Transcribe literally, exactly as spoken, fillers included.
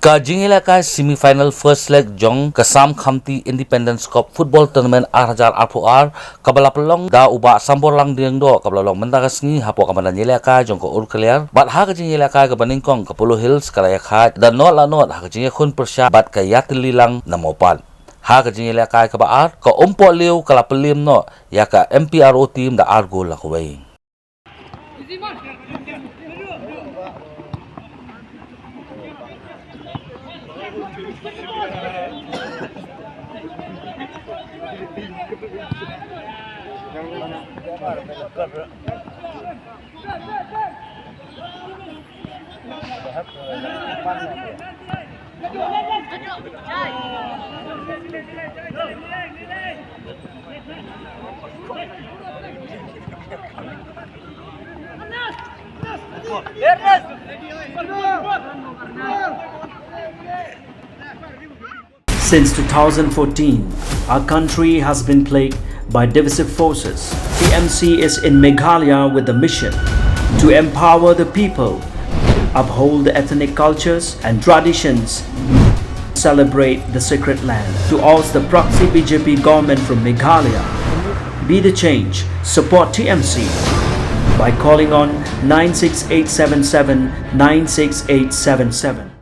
Ka jingïalehkai semi final first leg jong ka Sam Khamti Independence Cup Football Tournament ar hajar arphew ar kaba la pynlong da u Bah Samborlang Diengdoh kaba la long mynta ka sngi hapoh ka madan ïalehkai jong ka Urkhliar, bad ha ka jingïalehkai kaba nyngkong ka Polo Hills ka la ïakhaid da nod la nod ha ka jingïakhun pyrshah bad ka ïatylli lang na Mawpat. Ha ka jingïalehkai kaba ar ka Umpohliew ka la pynliem noh ïa ka M P R O team da ar gol la kawei. Since two thousand fourteen, our country has been plagued by divisive forces. T M C is in Meghalaya with the mission to empower the people, uphold the ethnic cultures and traditions, celebrate the sacred land. To oust the proxy B J P government from Meghalaya, be the change, support T M C by calling on nine six eight seven seven nine six eight seven seven.